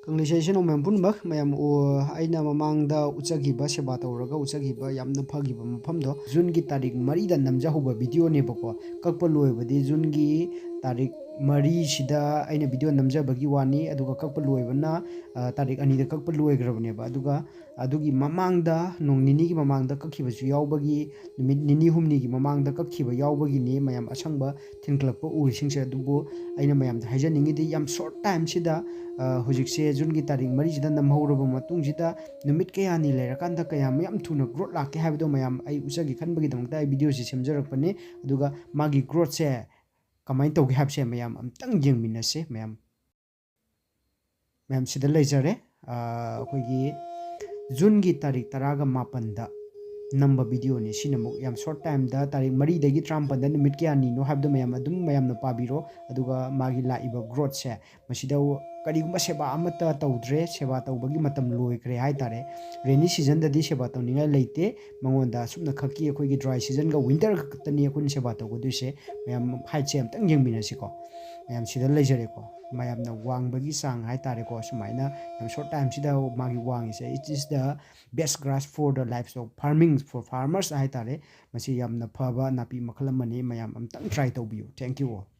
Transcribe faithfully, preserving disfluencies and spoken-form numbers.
Congratulations ꯃꯌꯥꯝ ꯄꯨꯝꯅꯃꯛ꯫ ꯃꯌꯥꯝ, ꯑꯣ, ꯑꯩꯅ ꯃꯃꯥꯡꯗ ꯎꯠꯆꯈꯤꯕ, ꯁꯦꯕꯥ ꯇꯧꯔꯒ ꯎꯠꯆꯈꯤꯕ ꯌꯥꯝꯅ ꯐꯈꯤꯕ ꯃꯐꯝꯗꯣ, ꯖꯨꯟꯒꯤ ꯇꯥꯔꯤꯛ ꯃꯔꯤꯗ ꯅꯝꯖꯍꯧꯕ ꯚꯤꯗꯤꯑꯣꯅꯦꯕꯀꯣ꯫ ꯀꯛꯄ ꯂꯣꯏꯕꯗꯤ ꯖꯨꯟꯒꯤ ꯇꯥꯔꯤꯛ ꯃꯔꯤꯁꯤꯗ ꯑꯩꯅ ꯚꯤꯗꯤꯑꯣ ꯅꯝꯖꯕꯒꯤ ꯋꯥꯅꯤ, ꯑꯗꯨꯒ ꯀꯛꯄ ꯂꯣꯏꯕꯅ, ꯑ, ꯇꯥꯔꯤꯛ ꯑꯅꯤꯗ ꯀꯛꯄ ꯂꯣꯏꯈ꯭ꯔꯕꯅꯦꯕ꯫ ꯑꯗꯨꯒ ꯑꯗꯨꯒꯤ ꯃꯃꯥꯡꯗ, ꯅꯣꯡ ꯅꯤꯅꯤꯒꯤ ꯃꯃꯥꯡꯗ ꯀꯛꯈꯤꯕꯁꯨ ꯌꯥꯎꯕꯒꯤ, ꯅꯨꯃꯤꯠ ꯅꯤꯅꯤ ꯍꯨꯝꯅꯤꯒꯤ ꯃꯃꯥꯡꯗ ꯀꯛꯈꯤꯕ ꯌꯥꯎꯕꯒꯤꯅꯤ ꯃꯌꯥꯝ ꯑꯁꯪꯕ ꯊꯤꯟꯈꯠꯂꯛꯄ ꯎꯔꯤꯁꯤꯡꯁꯦ꯫ ꯑꯗꯨꯕꯨ ꯑꯩꯅ ꯃꯌꯥꯝꯗ ꯍꯥꯏꯖꯅꯤꯡꯉꯤꯗꯤ, ꯌꯥꯝ ꯁꯣꯔꯠ ꯇꯥꯏꯝꯁꯤꯗ, ꯑ, ꯍꯧꯖꯤꯛꯁꯦ ꯖꯨꯟꯒꯤ ꯇꯥꯔꯤꯛ ꯃꯔꯤꯁꯤꯗ ꯅꯝꯍꯧꯔꯕ ꯃꯇꯨꯡꯁꯤꯗ, ꯅꯨꯃꯤꯠ ꯀꯌꯥꯅꯤ ꯂꯩꯔꯀꯥꯟꯗ ꯀꯌꯥꯝ ꯌꯥꯝ ꯊꯨꯅ ꯒ꯭ꯔꯣꯠ ꯂꯥꯛꯀꯦ ꯍꯥꯏꯕꯗꯣ ꯃꯌꯥꯝ ꯑꯩ ꯎꯠꯆꯒꯦ ꯈꯟꯕꯒꯤꯗꯃꯛꯇ ꯑꯩ ꯚꯤꯗꯤꯑꯣꯁꯤ ꯁꯦꯝꯖꯔꯛꯄꯅꯤ꯫ ꯑꯗꯨꯒ ꯃꯥꯒꯤ ꯒ꯭ꯔꯣꯠꯁꯦ ꯀꯃꯥꯏꯅ ꯇꯧꯒꯦ ꯍꯥꯏꯕꯁꯦ ꯃꯌꯥꯝ ꯑꯝꯇꯪ ꯌꯦꯡꯃꯤꯟꯅꯁꯦ꯫ ꯃꯌꯥꯝ, ꯃꯌꯥꯝ ꯁꯤꯗ ꯂꯩꯖꯔꯦ꯫ ꯑ, ꯑꯩꯈꯣꯏꯒꯤ ꯖꯨꯟꯒꯤ ꯇꯥꯔꯤꯛ ꯇꯔꯥꯒ ꯃꯥꯄꯟꯗ ꯅꯝꯕ ꯚꯤꯗꯤꯑꯣꯅꯤ꯫ ꯁꯤꯅ ꯑꯃꯨꯛ ꯌꯥꯝ ꯁꯣꯔꯠ ꯇꯥꯏꯝꯗ, ꯇꯥꯔꯤꯛ ꯃꯔꯤꯗꯒꯤ ꯇꯔꯥꯃꯥꯄꯟꯗ ꯅꯨꯃꯤꯠ ꯀꯌꯥꯅꯤꯅꯣ ꯍꯥꯏꯕꯗꯣ ꯃꯌꯥꯝ ꯑꯗꯨꯝ ꯃꯌꯥꯝꯅ ꯄꯥꯕꯤꯔꯣ꯫ ꯑꯗꯨꯒ ꯃꯥꯒꯤ ꯂꯥꯛꯏꯕ ꯒ꯭ꯔꯣꯠꯁꯦ, ꯃꯁꯤꯗ ꯀꯔꯤꯒꯨꯝꯕ ꯁꯦꯕꯥ ꯑꯃꯠꯇ ꯇꯧꯗ꯭ꯔꯦ, ꯁꯦꯕꯥ ꯇꯧꯕꯒꯤ ꯃꯇꯝ ꯂꯣꯏꯈ꯭ꯔꯦ ꯍꯥꯏꯇꯥꯔꯦ꯫ ꯔꯦꯅꯤ ꯁꯤꯖꯟꯗꯗꯤ ꯁꯦꯕꯥ ꯇꯧꯅꯤꯡꯉꯥꯏ ꯂꯩꯇꯦ꯫ ꯃꯉꯣꯟꯗ ꯑꯁꯨꯝꯅ ꯈꯛꯀꯤ ꯑꯩꯈꯣꯏꯒꯤ ꯗ꯭ꯔꯥꯏ ꯁꯤꯖꯟꯒ ꯋꯤꯟꯇꯔ ꯈꯛꯇꯅꯤ ꯑꯩꯈꯣꯏꯅ ꯁꯦꯕꯥ ꯇꯧꯒꯗꯣꯏꯁꯦ꯫ ꯃꯌꯥꯝ ꯍꯥꯏꯠꯁꯦ ꯑꯝꯇꯪ ꯌꯦꯡꯃꯤꯟꯅꯁꯤꯀꯣ꯫ ꯃꯌꯥꯝ ꯁꯤꯗ ꯂꯩꯖꯔꯦꯀꯣ꯫ ꯃꯌꯥꯝꯅ ꯋꯥꯡꯕꯒꯤ ꯆꯥꯡ ꯍꯥꯏꯇꯥꯔꯦꯀꯣ, ꯁꯨꯃꯥꯏꯅ ꯌꯥꯝ ꯁꯣꯔꯠ ꯇꯥꯏꯝꯁꯤꯗ ꯃꯥꯒꯤ ꯋꯥꯡꯉꯤꯁꯦ꯫ It is the best grass for the livestock farming for farmers ꯍꯥꯏꯇꯥꯔꯦ꯫ ꯃꯁꯤ ꯌꯥꯝꯅ ꯐꯕ ꯅꯥꯄꯤ ꯃꯈꯜ ꯑꯃꯅꯤ꯫ ꯃꯌꯥꯝ ꯑꯝꯇꯪ ꯇ꯭ꯔꯥꯏ ꯇꯧꯕꯤꯌꯨ꯫ Thank you all꯫